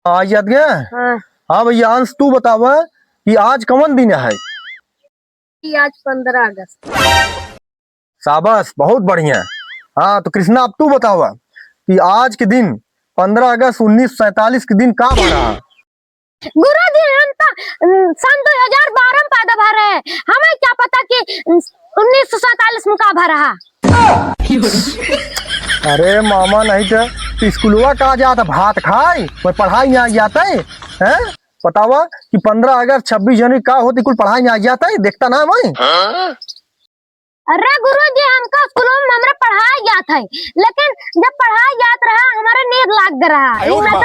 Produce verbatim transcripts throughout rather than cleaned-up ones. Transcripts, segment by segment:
आज याद गया? हाँ। हाँ भैया, अंश, तू बतावा कि आज कौन दिन है? कि आज पन्द्रह अगस्त। शाबाश, बहुत बढ़िया। हाँ, तो कृष्णा, अब तू बतावा कि आज के दिन, पन्द्रह अगस्त उन्नीस सौ सैंतालीस के दिन, का भा रहा? गुरुजी, हम तो, उम, सन दो हजार बारह में पैदा भा रहे। हमें क्या पता कि, उम, उन्नीस सौ सैंतालीस में का भा रहा। अरे मामा, नहीं तो स्कूलवा का जात, भात खाए, कोई पढ़ाई में आ जाता है, हैं? बतावा कि पन्द्रह अगस्त, छब्बीस जनवरी का होती, कुल पढ़ाई में आ जाता है, देखता ना मैं। अरे गुरुजी, हमका स्कूल में हमरा पढ़ाई जात है, लेकिन जब पढ़ाई जात रहा, हमारे नींद लाग रहा। आयो रे माँ।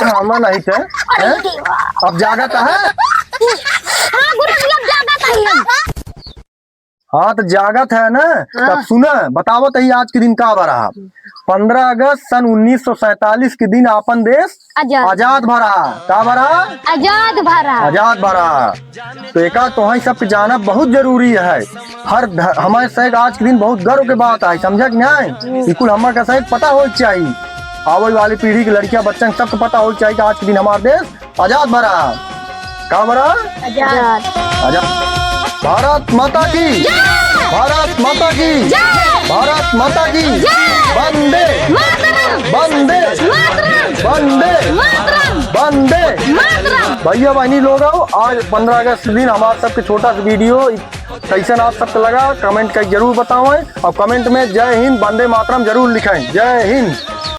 हाँ, नहीं थे, अरे हैं? देवा। अब जागत है? हाँ गुरुजी, अब जागत है हम। हाँ, तो जागत है ना? हाँ। तब सुना, बतावत ही आज के दिन का बा रहा। पन्द्रह अगस्त सन उन्नीस सौ सैंतालीस के दिन आपन देश आजाद। आजाद भा रहा। का भा रहा? आजाद भा रहा। आजाद भा रहा। तो एका तोहई सबके जानब बहुत जरूरी है। हर ध-, हमारे से आज के दिन बहुत गर्व के बात है, समझा कि नहीं? बिल्कुल हमारे का से पता हो चाहिए, आवे वाली पीढ़ी के लड़कियां बच्चन सबके पता हो चाहिए कि आज के दिन हमारा देश आजाद भा रहा। का भा रहा? आजाद। आजाद। भारत माता की जय। भारत माता की जय। भारत माता की जय। वंदे मातरम। वंदे मातरम। वंदे मातरम। वंदे मातरम। भैया बहनी लोग आओ, आज पन्द्रह अगस्त के दिन हमारा सबके छोटा सा वीडियो कैसन आप सबके लगा, कमेंट करके जरूर बतावें और कमेंट में जय हिंद, वंदे मातरम जरूर लिखें। जय हिंद।